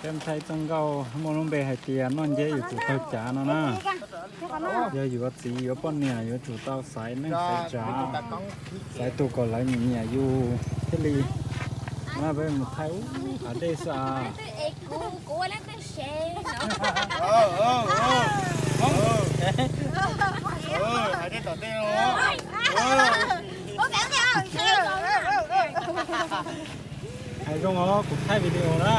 Peb thaij txoj nkauj muaj lub npe hais tias noj nceb yuav tsum taug cav no na. Yog yuav txiv yuav poj niam yuav tsum tau xaiv neej xaiv tsav, xaiv tus kom lawv nyiam nyiam yus thiaj li. No peb mus thaij ub hav dej xwb as. Hais zoo os, kuv thaij video na.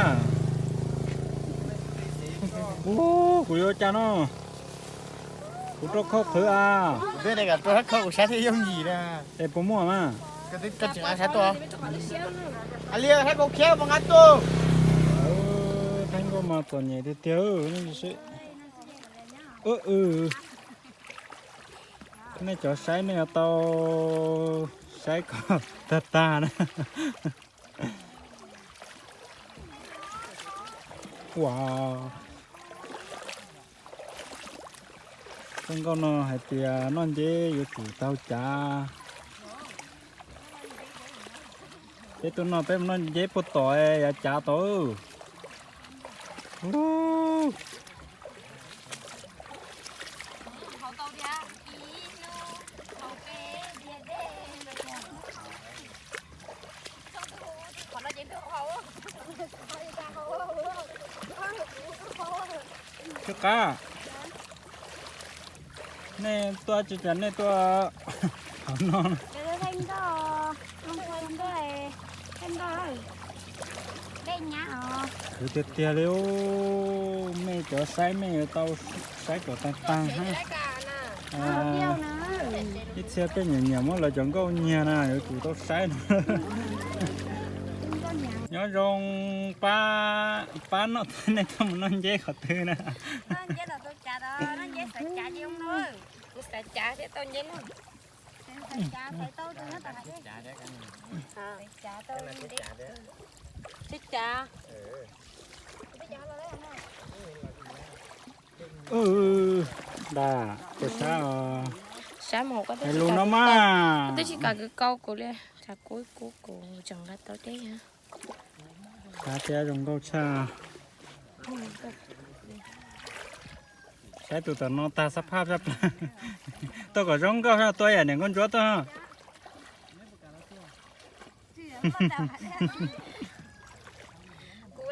Ub, kuv yuav ua cas no? Kuv rau khau qhwv as. Es puas muaj mas? Li, saib kau khiab puas nqa tuaj. Thaij nkauj mas txom nyem tiag tiag. Nej cov saib nej yuav tau saib kom tag tag na. Ua, txoj nkauj no hais tias noj nceb yuav tsum taug cav. Peb tuaj no peb mus noj nceb puag tom yav cav tod. Tsis qab, nej tuaj tsis cas nej tuaj hauv no. Khwv tiag tiag li, mej cov saib mej yuav tau saib kom tag tag hab. Ib txhia pej nyiam nyiam muab lawv cov nkauj nyiag na yuav tsum tau saib no. Nyob zoo pab, pab noj, nej tuaj mus noj nceb qhov twg na? Dag, koj sab os. Sab mas koj twb tsis kam kwv kaus kuv li, tsam kuv kuv kuv tseem nqa tau deb. Sab thiab zoo nkauj tshaj. Saib tus tom no tag xab phaj tshaj plaws. Tuaj kom zoo nkauj, tuaj yam niam nkauj ntsuab tuaj. Kuv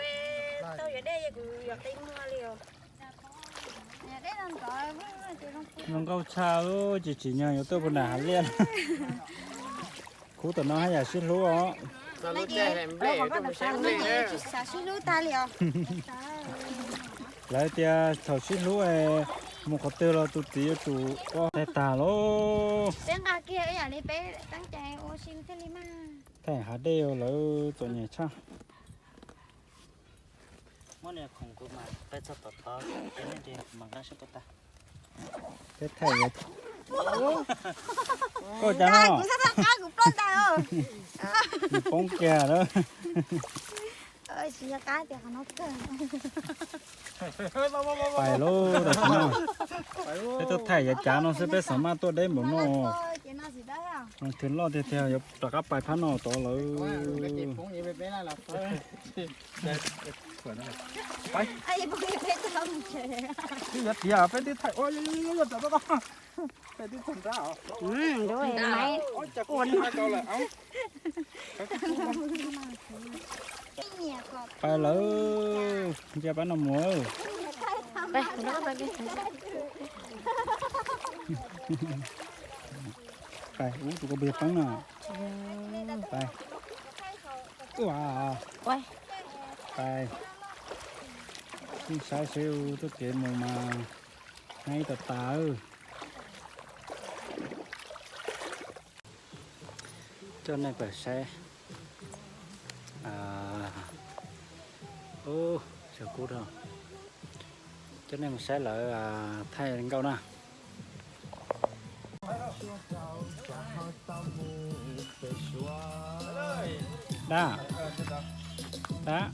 tau yuav dej es kuv yuav qi muag li os. Zoo nkauj tshaj, tsis tsim nyog yuav tuaj puag nram hav liaj. Khub tom no haj yam sib hlub os. Lawv tias thaum sib hlub, mus qhov twg los tus txiv yuav tsum ua tag tag lauj. Thaij hav dej lawv txom nyem tshaj. Peb thaij, koj cas no? Nws poob kiag lawm. Pais lauj, tam sim no peb tuaj thaij yav cav no xwb peb xav maj tuaj deb npaum no. Twg loj tiag tiag yuav rov qab pais phab no tod lawm. Yuav tiav peb twb thaij, peb twb tag nrab os. Pais lawm, ntsia pab no mus. Pais ub, tus ko pw peeb no. Pais. Pais. Saib seb, tuaj kev mus mas nab tas tas. Coj nej pais saib. Ub, tsav kub rau. Coj nej mus saib lawv thaij nkauj na. Dab, dab,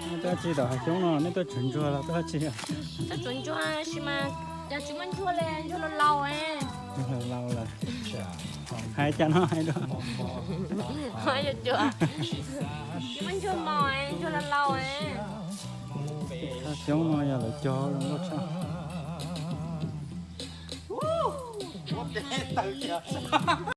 nej tuaj tsi tom hav xyoob no, nej tuaj tsuav ntsuag los tuaj tsi? Tuaj tsuav ntsuag sis mas cas tsis muaj ntsuag li, ntsuag laus laus. Ntsuag laus lawm. Hais cas no hais dua. Ntsuag mos, ntsuag laus laus. Xyoob no yog lawv cog zoo nkauj tshaj.